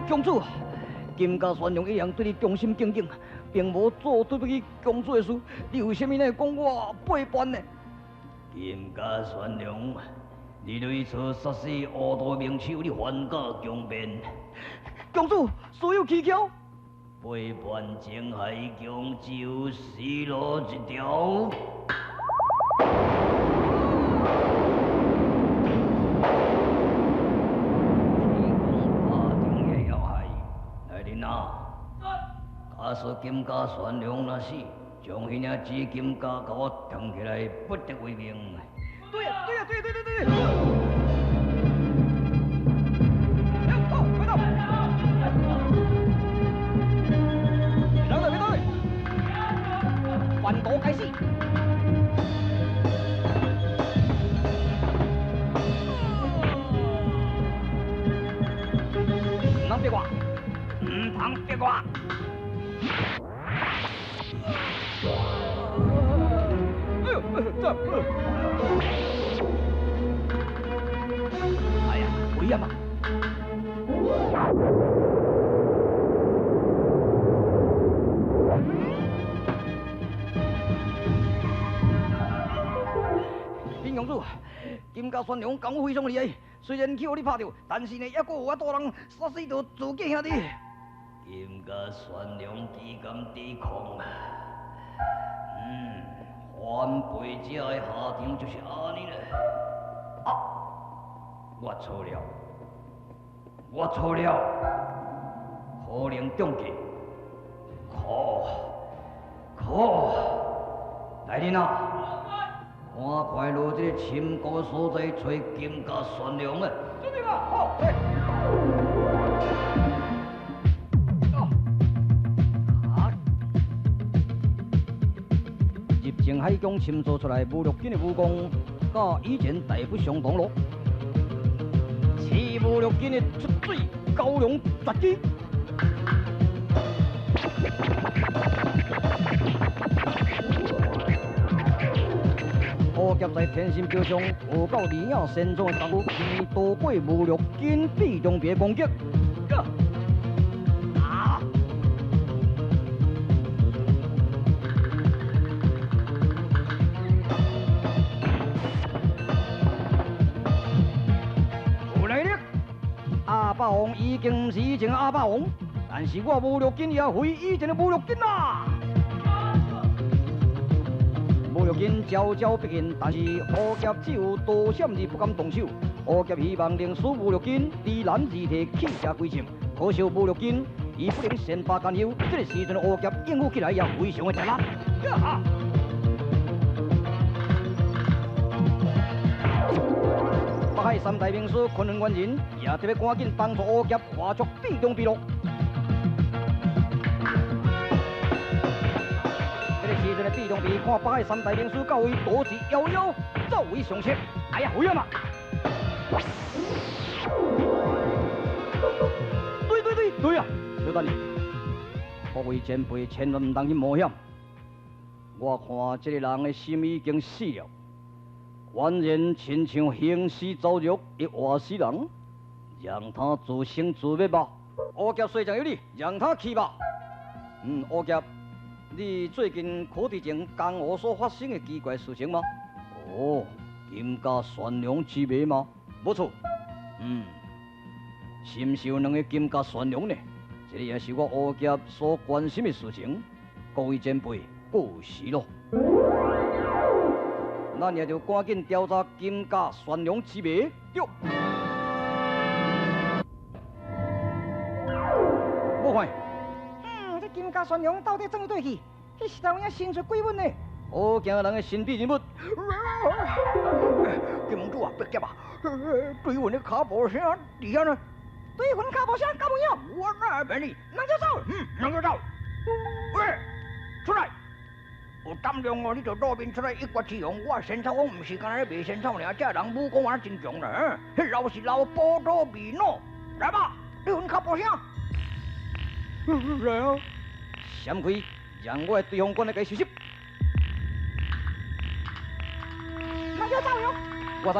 公主，金家宣良一向对你忠心耿耿，并无做对不起公主的事，你为啥物呢讲我背叛呢？金家宣良，你累错杀死乌道名手，你反甲强辩。公主，事有蹊跷。背叛靖海宫，只有死路一条。来人啊！假使金家宣良若死，将彼领紫金甲共我藏起来，不得为名。对呀，对呀，对对对对对。快到！别动，别动！反毒开始。唔通别挂，唔通别挂。哎呦，这，哎呀，危险啊！林公主，金家宣良功夫非常厉害，虽然去予你拍著，但是呢，犹阁有法度人杀死著自己兄弟。金家宣良岂敢抵抗？反背者的下场就是按呢啦。啊，我错了，我错了，可能中计，可可，来人啊！赶快落这个深谷所在揣金家宣良啊！遵命啊！好，来。入靖海宫深造出来武六金的武功，佮以前大不相同咯。此武六金的出水蛟龙绝技。乌侠在天心桥上学到二影仙踪的功夫，躲过武六金臂中别攻击。啊！有来力！阿霸王已经毋是以前的阿霸王，但是我武六金也非以前的武六金啦。武六金招招逼近，但是乌侠只有躲闪而不敢动手。乌侠希望能使武六金知难而退，弃邪归正。可惜武六金伊不能善罢甘休。这个时阵，乌侠应付起来也非常的吃力。北海三大名师昆仑原人也特别赶紧帮助乌侠画出臂中笔录。时阵的毕中皮看北海三大名师到位，躲之夭夭，走为上策。哎呀，危险啊！对对对对啊！小等下，各位前辈千万毋通去冒险。我看这个人的心已经死了，完全亲像行尸走肉，一活死人，让他自生自灭吧。乌侠虽将有理，让他去吧。乌侠。你最近可伫前江湖所发生的奇怪事情吗？哦，金家宣良之谜吗？无错。是毋是有两个金家宣良呢？这个也是我乌侠所关心的事情。各位前辈，过时咯。咱也就赶紧调查金家宣良之谜。对。无看。金家宣良到底怎去对去？彼时阵有影神出鬼门呢？好惊人的神秘人物。金门主啊，别急啊！对云的脚步声伫遐呢？对云脚步声敢有影？我哪会骗你？人就走。人就走。喂，出来！有胆量哦，你就露面出来一决雌雄。我仙草王毋是干焦咧卖仙草尔，这人武功也真强啦。彼老是老波多米诺，来吧，对云脚步声。来啊！闪开，让我的对方官来共伊收拾。人叫走哟。我知。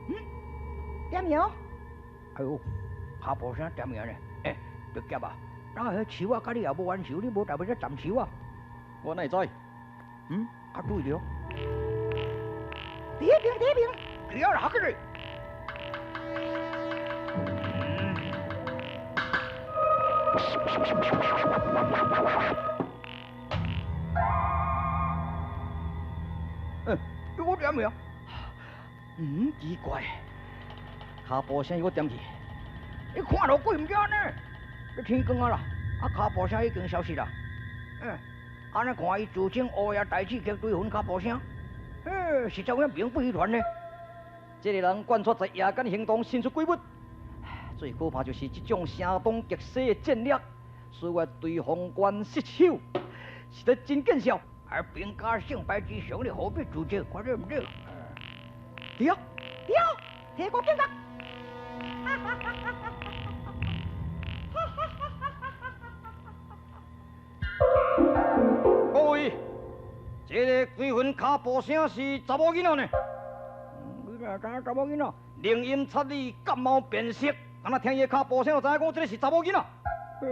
嗯，点名？哎呦，跤步声点名呢？欸，竹夹啊，那彼树仔佮你也无冤仇，你无代志才斩树仔。我哪会知？嗯，较注意著。伫彼边，伫彼边。对啊，哈去。嗯，我点名？嗯，奇怪，跤步声又点去，你看到鬼毋知呢？你天光啊啦，啊跤步声已经消失啦。嗯，按呢看伊自称乌鸦大刺客追魂跤步声，嘿，实在有影名不虚传呢。这个人贯穿在夜间行动，神出鬼没。最可怕就是这种声东击西的战略，使我对方关失手，实在真见笑。而兵家胜败之上，你何必自责？看对毋对？对啊，对啊，提过警觉。各位，这个鬼魂跤步声是查某囡仔呢？你哪知影查某囡仔？灵音插你，感冒变色，敢若听伊的跤步声就知影讲这个是查某囡仔。嘿，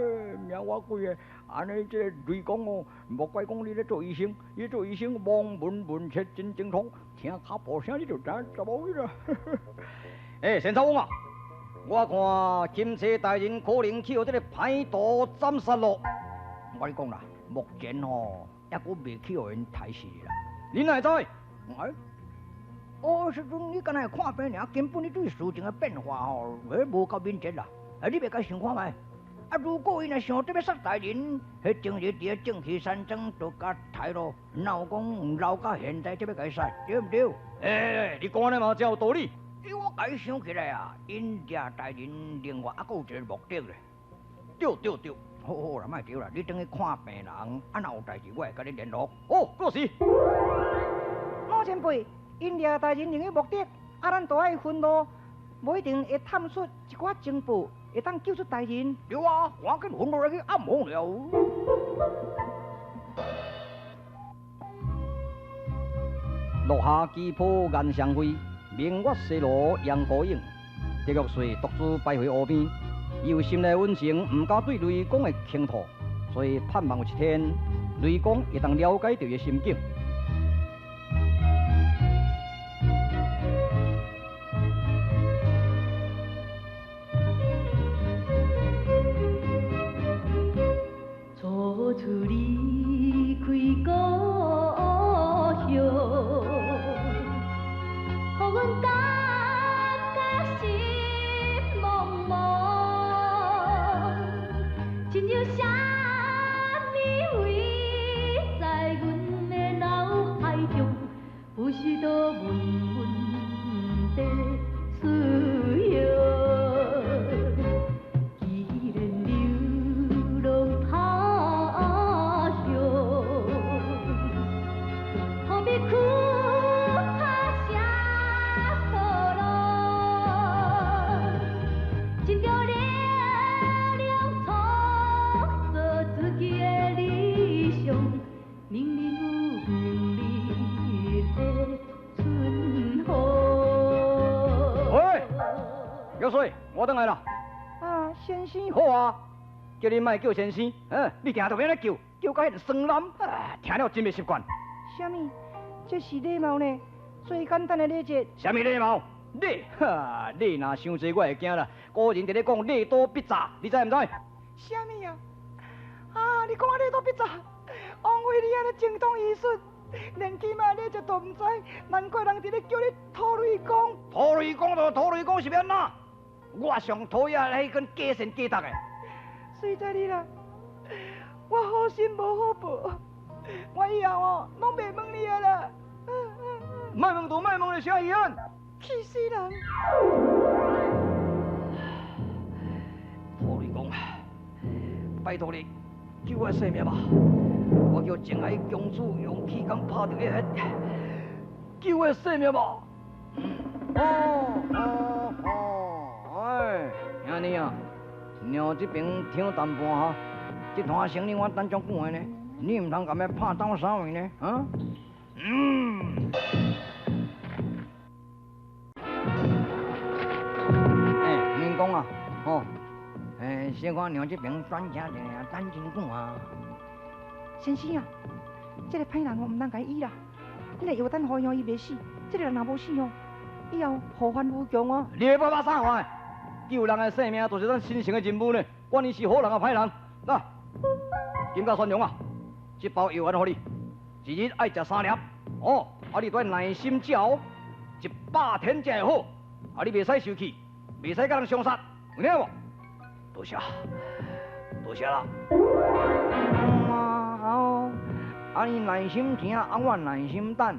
命我鬼的，按呢这个雷公哦，莫怪讲你咧做医生，你做医生望闻问切真精通，听跤步声你就知查某囡仔。欸，仙草翁啊，我看钦差大人可能去予这个歹徒斩杀咯。我跟你讲啦，目前吼犹阁未去予𪜶刣死啦。你哪会知？哎，哦，时阵你敢若会看病尔，根本你对事情的变化吼，迄无够敏捷啦。啊，你袂共想看觅？啊，如果伊若想得欲杀大人，彼前日伫咧正气山庄就共刣咯，哪有讲留到现在才欲共伊杀，对毋对？欸，你讲按呢嘛真有道理。欸，我共伊想起来啊，𪜶掠大人另外犹阁有一个目的咧。对对对，好好啦，莫对啦，你转去看病人，啊，若有代志我会共你联络。好，过时。老前辈，𪜶掠大人另一目的，啊，咱都爱分路，无一定会探出一寡情报，会当救出大人。对啊，赶紧分路来去暗访了。落下旗袍颜相辉，明月西罗杨孤影。狄玉穗独自徘徊湖边，伊有心内温情，毋敢对雷公的倾吐，所以盼望有一天，雷公会当了解著伊的心境。初次离开故乡，予阮感觉心茫茫，亲像啥物位在阮的脑海中，不时都稳稳地出现。既然流浪他乡，何必苦拍啥苦路？尽着力量创造自己的理想，明日有明日的春风。喂，玉穗，我转来啦。啊，先生。好啊，叫你莫叫先生，你定定欲按呢叫，叫甲彼个酸男，啊，听了真袂习惯。啥物？这是礼貌呢？最简单的礼节。啥物礼貌？礼，哈，礼若伤济，我会惊啦。古人伫咧讲礼多必诈，你知毋知？啥物啊？啊，你讲啊礼多必诈，枉费你按呢精通医术，连起码礼节都毋知，难怪人伫咧叫你土雷公。土雷公就土雷公是欲按怎？我上讨厌彼款假善假达的。随在你啦，我好心无好报，我以后哦拢袂问你的啦。莫问就莫问，啥遗憾？气死人！土雷公，拜托你救我性命吧！我叫静海公主用气功拍著彼个，救我性命吧！哦哦哦，哎，兄弟啊，娘这边听淡薄哈，這攤生意我等足久的呢，你毋通共伊拍鬥啥位呢？啊？嗯。欸，免講啊，吼，欸，小可娘這邊轉車一下，等真久啊。先生啊，這个歹人哦，毋通共伊醫啦。你若藥丹予伊哦，伊袂死；這个人若無死哦，以後禍患無窮哦。你欲把啥話？救人的性命就是咱神聖的任務呢，管伊是好人抑歹人。來，金甲宣龍啊，這包藥丸予你，一日愛食三粒。哦，啊，你著愛耐心食哦，100天才會好。啊，你袂使受氣，袂使佮人相殺，有聽無？多謝，多謝啦。啊好，啊你耐心聽，啊我耐心等，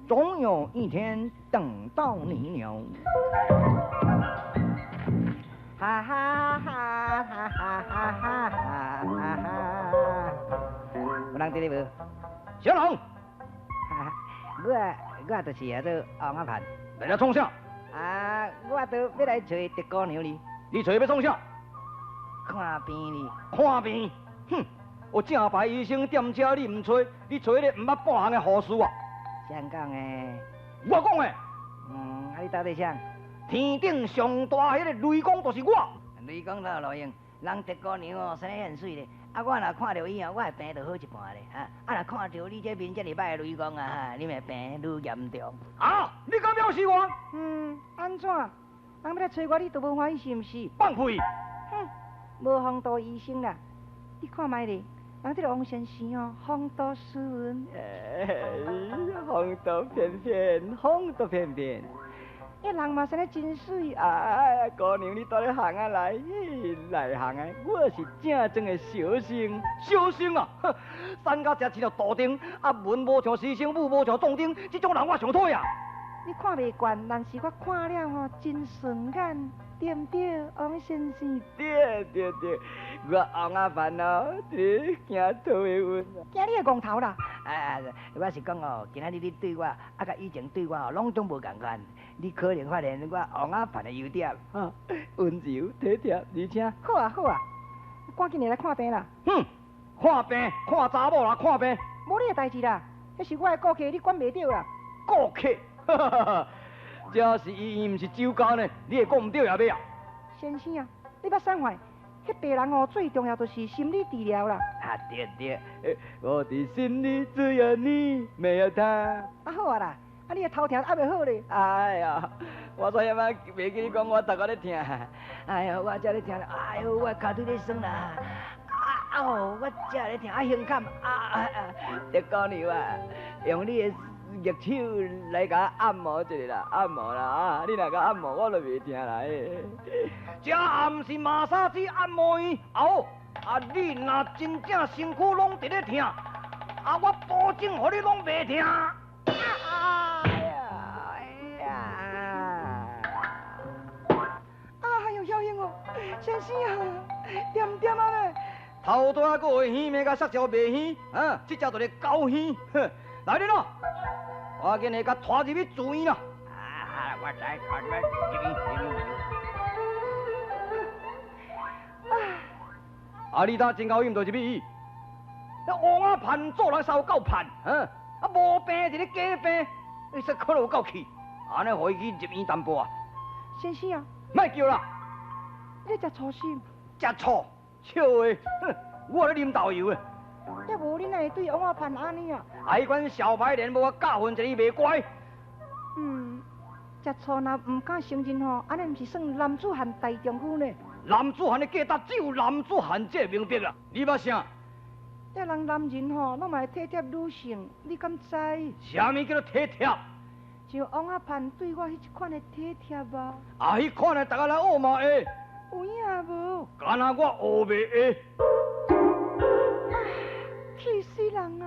總有一天等到你了。哈哈哈哈哈哈哈哈哈！有人佇咧無？啥人？我我就是叫做王阿盼。來遮創啥？啊，我都欲來揣狄姑娘哩。你揣欲創啥？看病哩。看病？哼！有正牌醫生踮遮，你毋揣，你揣彼个毋捌半項的護士啊？誰講的？我講的。嗯，啊你到底誰？天頂上大彼个雷公就是我。雷公哪有路用？人狄姑娘哦，生得很媠咧。啊，我若看著伊哦，我會病就好一半咧。啊，啊若看著你這面這麼歹的雷公啊，哈，你會病愈嚴重。啊！你敢藐視我？嗯，按怎？人欲來揣我，你都無歡喜是毋是？放屁！哼，無風度醫生啦！你看覓咧？人這个王先生哦，風度斯文。風度翩翩，風度翩翩。彼人嘛生得真媠。啊，姑娘，你佇咧行啊來，內行的，我是正宗的小生。小生啊，三家食親像杜丁，啊文無像時生，武無像壯丁，這種人我上討厭。你看袂慣，但是我看了吼真順眼，對毋對，王先生？對對對，我王阿盼哦，佇驚桃的運。驚你个戇頭啦！啊，我是講哦，今仔日你對我，啊，佮以前對我哦，攏總無仝款。你可能發現我王阿盼的優點，哈，溫柔體貼，而且好啊好啊，趕緊來看病啦！哼，看病看查某啦，看病。無你的代誌啦，彼是我的顧客，你管袂著啦。顧客，哈哈哈，這是醫院，毋是酒家呢，你會講毋對也欲啊？先生啊，你捌啥看？彼病人哦，最重要就是心理治療啦。啊對對，我的心裡只有你，沒有他。啊好啊啦。啊！你的頭疼猶袂好咧。哎呀，我昨昏仔袂記你講，我頭殼咧疼。哎呀，我遮咧疼，哎喲，我跤腿咧酸啦。啊啊哦，我遮咧疼，啊胸坎，啊啊啊！狄姑娘啊，用你的玉手來共我按摩一下啦，按摩啦啊！你若共按摩，我就袂疼啦。這毋是馬殺雞按摩院，哦，啊你若真正身軀攏佇咧疼，啊我保證予你攏袂疼。哎喲，曉英哦，先生啊，恬恬啊咧，頭拄仔閣會耳，欲共摔著袂耳，啊，這隻就是狗耳。哼，來人咯，趕緊來共拖入去住院啦。啊，我知，拖入去入院，入院。啊，你呾真𠢕伊毋就入去？那王阿盼做人啥有夠盼？啊，無病佇咧假病，你說可能有夠氣，按呢予伊去入院淡薄啊。先生啊，莫叫啦。你咧食醋是？食醋，笑話，哼，我咧啉豆油的。抑無你哪會對王阿盼按呢啊？啊，彼款小白臉無我教訓一下伊袂乖。嗯，食醋若毋敢承認吼，按呢毋是算男子漢大丈夫呢？男子漢的價值只有男子漢才會明白啦。你捌啥？這人男人吼，攏嘛會體貼女性，你敢知？啥物叫做體貼？像王阿盼對我彼一款的體貼啊。啊，彼款的，逐家來學嘛會。有影無？敢若我學袂會。啊！氣死人啊！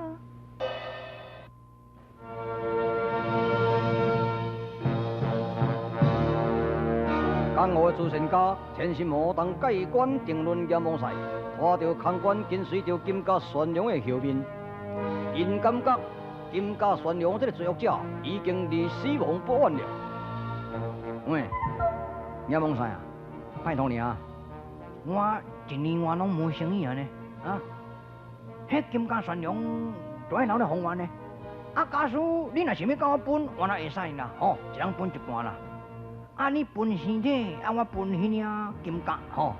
江湖的慈善家，天心无当盖棺定论阎王赛，拖著空关紧随著金甲宣良的后面。𪜶感觉金甲宣良这个罪恶者已經離死亡不遠了。喂，阎王賽啊，拜託你啊，我一年外攏無生意啊呢，啊，彼金甲宣扬都爱留咧方圆呢。啊，假使你若想欲佮我分，我若会使啦，吼，一人分一半啦。啊，你分身體，啊，我分彼領金甲，吼。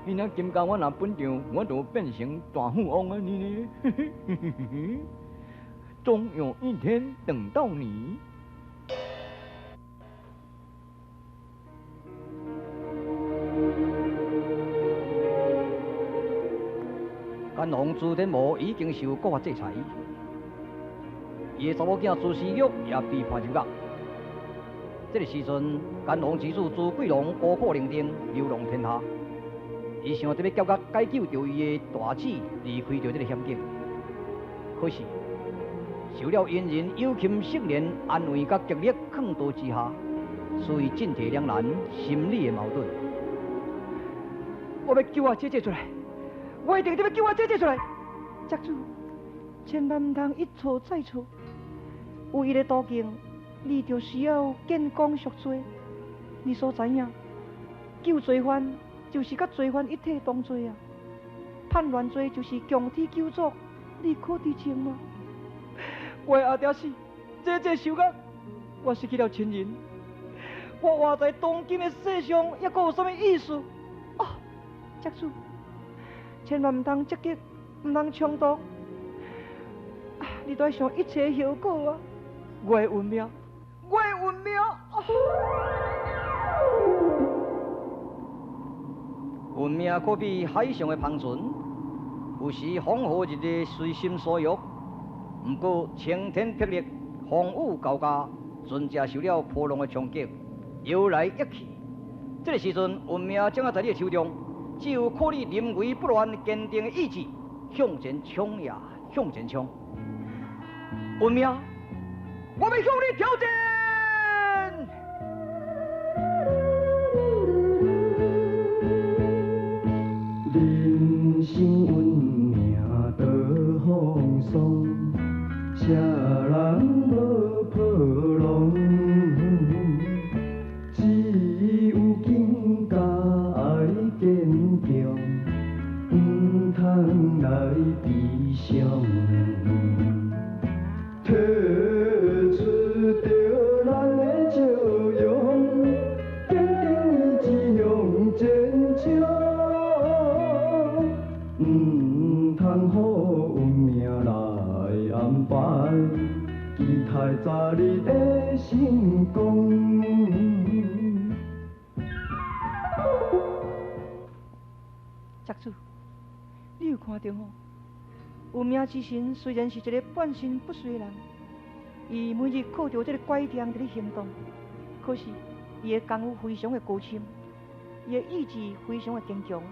彼領金甲我若分著，我就變成大富翁啊！你呢？終有一天等到你。乾隆朱天魔已經受國法制裁，伊的查某囝朱思玉也被判入獄。這個時陣，乾隆之子朱貴龍孤苦伶仃，流浪天下。伊想著欲劫獄解救著伊的大姊，離開著這個險境。可是受了恩人有琴聖人安慰佮極力勸導之下，所以進退兩難，心理的矛盾。我欲救我姐姐出來，我一定欲救我姐姐出來。宅主，千萬毋通一錯再錯。有一个途徑，你就需要建功贖罪。你所知影，救罪犯就是佮罪犯一體同罪啊！叛亂罪就是強體求助，你可知情嗎？我的阿爹死，姐姐受獄，我失去了親人，我活在當今的世上，猶閣有啥物意思？啊，宅主，千萬毋通積極，毋通衝動，啊，你都愛想一切後果啊！我的運命，我的運命。啊，運命可比海上的帆船，有時風和日麗，隨心所欲。毋過晴天霹靂，風雨交加，船隻受了波浪的衝擊，搖來搖去。這個時陣，運命掌握在你的手中，只有靠你臨危不亂、堅定的意志，向前衝呀，向前衝！運命，我欲向你挑戰！人生運命多風霜，啥人無破浪？只有更加愛堅強，毋通來悲傷。提出著咱的笑容，堅定意志向前衝，毋通予運命來安排，期待早日的成功。宅主，你有看著吼？有名之神雖然是一個半身不遂的人，伊每日靠著這個拐杖佇咧行動，可是伊的功夫非常的高深，伊的意志非常的堅強，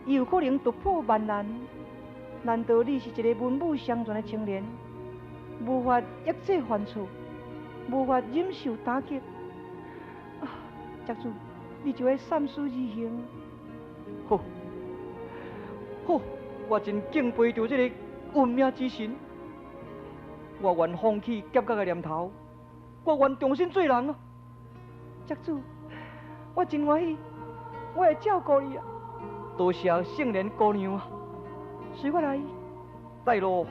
伊有可能突破萬難。難道你是一個文武雙全的青年，無法抑制犯錯，無法忍受打擊？啊，宅主，你就愛三思而行。好，好，我真敬佩著這個運命之神。我願放棄劫獄的念頭，我願重新做人啊！宅主，我真歡喜，我會照顧你啊！多謝聖蓮姑娘啊！隨我來，帶路。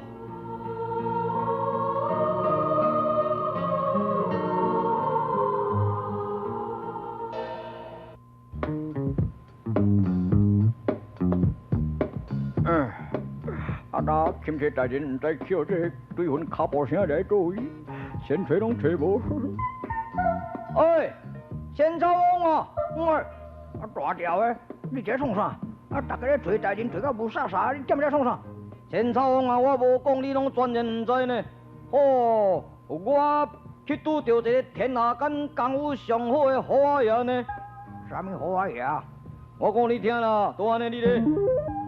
啊！那钦差大人毋知捡這對份跤步聲來佗位，先揣攏揣無。哎，仙草翁啊，喂，啊大條的，你這創啥？啊，逐家咧揣大人揣到霧煞煞，你踮遮創啥？仙草翁啊，我無講，你攏全然毋知呢。哦，我去拄著一個天下間功夫上好的虎仔爺呢。啥物虎仔爺？我講你聽啦，都按呢你咧。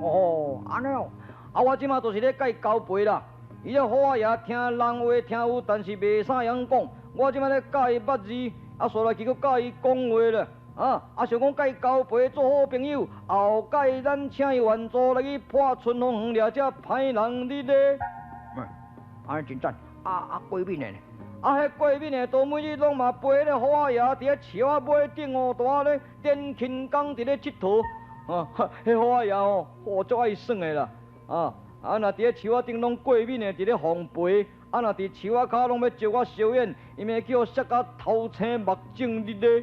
哦，按呢哦。啊，我這馬就是咧佮伊交陪啦。伊這虎仔爺聽人話聽有，但是袂啥會曉講。我這馬咧教伊捌字，啊，煞來去閣教伊講話啦。啊，啊想講佮伊交陪做好朋友，後蓋咱請伊援助來去破春風園掠這歹人佇咧。嗯，按呢真讚。啊啊，過敏的呢？啊，彼過敏的，都每日攏嘛陪彼个虎仔爺佇咧樹仔尾頂哦，蹛咧練輕功，佇咧𨑨迌。啊，彼虎仔爷吼，哦，足爱耍的啦，啊啊，若伫咧树仔顶拢过敏的，伫咧防肥；啊，若伫树仔跤拢欲招我烧烟，伊咪叫我摔甲头青目肿日咧。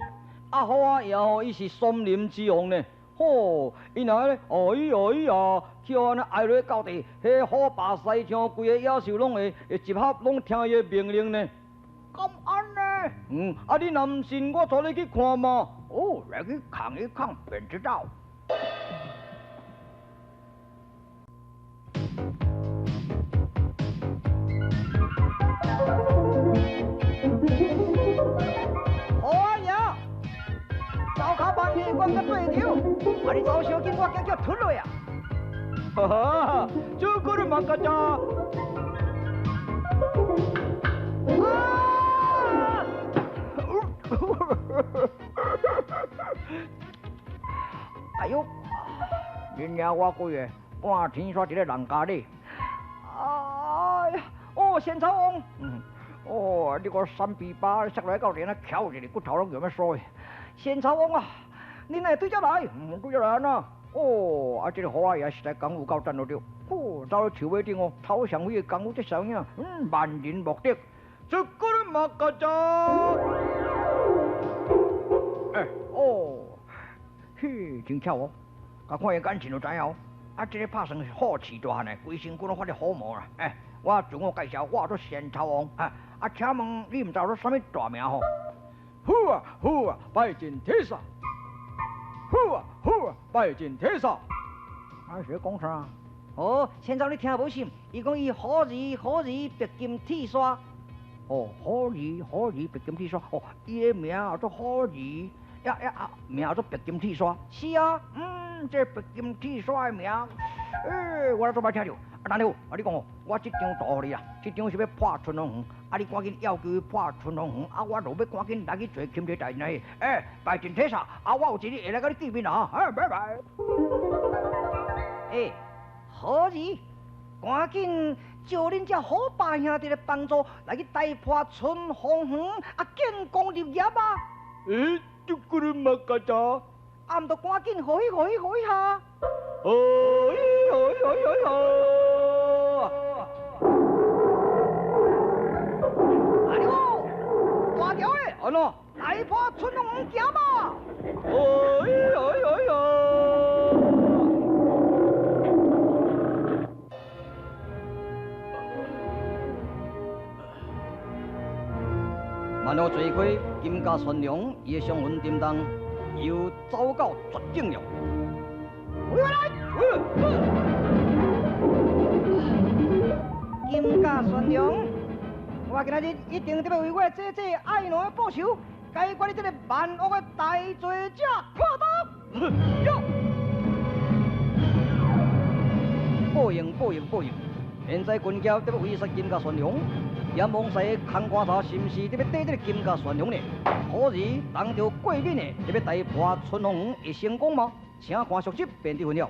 啊，虎仔爷吼，伊是松林之王呢。吼，伊若咧，哦咦哦咦啊，去予按呢挨落到地，彼虎霸西乡规个野兽拢会集合，拢听伊的命令呢。敢按呢？嗯，啊，你若毋信，我带你去看嘛。哦，来去看一看便知道。虎仔爷，走较慢去，我阁对著。啊，你走伤紧，我惊叫吞落啊！哈哈，这个嘛个咋？啊！哎呦，恁娘我几个半天煞伫咧人家里。哎呀，哦，仙草王，哦，你个三比八摔落来到连啊翘一个骨头拢用欲衰。仙草王啊，你哪会对遮来？嗯，对遮来按怎？哦，啊，这个虎仔爷实在功夫够赞了着。哦，走咧树尾顶哦，头上飞的功夫这啥影？嗯，万人莫敌。这个嘛个咋？哎，哦，嘿，真巧哦，共看伊眼神就知影哦。啊，这个拍算是虎刺大汉的，规身躯拢发咧虎毛啦。哎，我自我介绍，我做仙草王。啊，啊，请问你毋知做啥物大名吼？好啊，好啊，拜见天煞。好啊，好啊，拜见天煞。啊，是咧讲啥？哦，仙草你听无信？伊讲伊虎儿虎儿白金铁刷。哦，虎儿虎儿白金铁刷。哦，伊的名叫做虎儿，呀呀啊，名叫做白金铁刷。是啊，嗯，这白金铁刷的名，欸，我做摆听著。啊，等下，啊，你讲哦，我这张图予你啦，这张是欲破春风园，啊，你赶紧要求伊破春风园，啊，我就欲赶紧来去做钦差大人去。欸，拜见铁煞，啊，我有一日会来佮你见面啦，哈，拜拜。欸，好儿，赶紧招恁这虎爸兄弟的帮助，来去大破春风园，啊，建功立业啊！欸，这个嘛个咋？啊，毋就赶紧予伊予伊予伊哈！哦咦哦咦哦咦哦！阿牛，大条的，按怎？大破春风园行嘛！哦咦哦咦哦咦！万恶罪亏，金甲孙良，伊的伤痕沉重，又走到绝境了。回来！金甲孙良，我今仔日一定得欲为我的姐姐爱奴的报仇，解决你这个万恶的大罪者，看刀！报应，报应，报应！现在军协得欲围杀金甲孙良，阎王师的空棺材是毋是得欲缀这个金甲孙良呢？虎儿当着过敏的，得欲大破春风园会成功吗？请看续集，便知分晓。